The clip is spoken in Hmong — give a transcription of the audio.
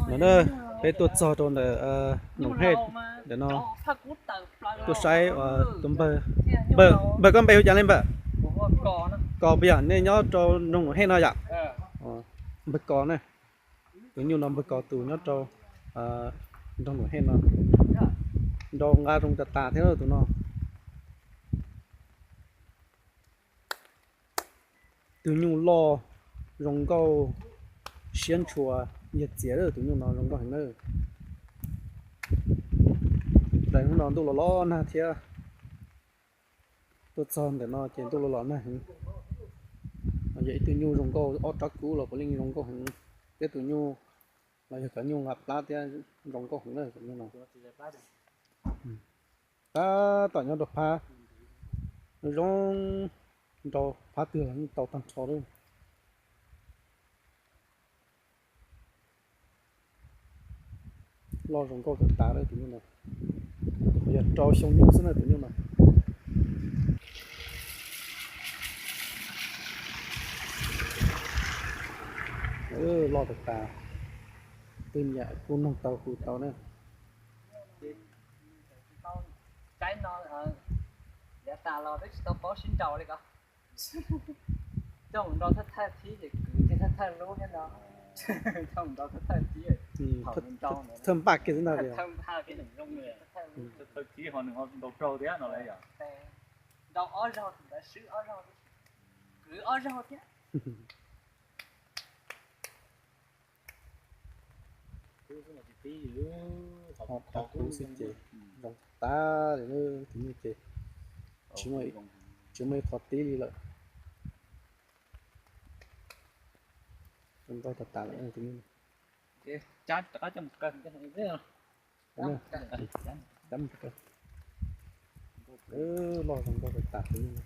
No na, peb tuaj txog rau ntawm Noom Hej ntawm no, tuaj saib tus npawg, npawg koj npe hu cas li npawg? Kos puas yog? Nej nyob rau nroog Noom Hej no yom? Npawg Kos na, tus nyuj no npawg Kos tus nyob rau nroog Noom Hej no, nrau nqa zoo tas tas thiab tus no. Tus nyuj loj zoo nkauj siab ntshua, yog txiav tus nyuj no zoo nkauj heev na. Hnub no ntuj los los nag thiab, tuaj txog ntawm no ces ntuj los los nag heev. Yog ib tug nyuj zoo nkauj, ob rab kub los puav leej zoo nkauj heev, thiab tus nyuj los yog cov nyuj nqa plab thiab zoo nkauj heev na tus nyuj no. Tab tom nyob rau phab zoo, nrau phab twg los yeej tau tag nrho lawm. Loj zoo nkauj tas tas lawm tus nyuj no, yog rau xyoo nyuj xwb na tus nyuj no. Loj tas tas, twb nyiam kuj noog tau hu tau na. Tsaib no yav tas los twb tsis tau paub sib nrau li ko. Coj mus nrau thawj thawj thib ces kwv thiaj thawj thawj lub thiab no. Coj mus nrau thawj thawj thib, thaum nws nrau ntawd thawj npaj kiag xwb ntag. Thawj npaj kiag nws zoo li thawj thawj thib ho nws ho nrau raug thiab no las yom. Nrau ob zaug ntawd swb ob zaug, kwv ob zaug thiab. Ho qhov kub xwb ces zoo tas tas li na tus nyuj ces tsis muaj ib qho tib li lawm. Zoo nkauj tas tas lawm tus nyuj. Loj zoo nkauj tas tas tus nyuj.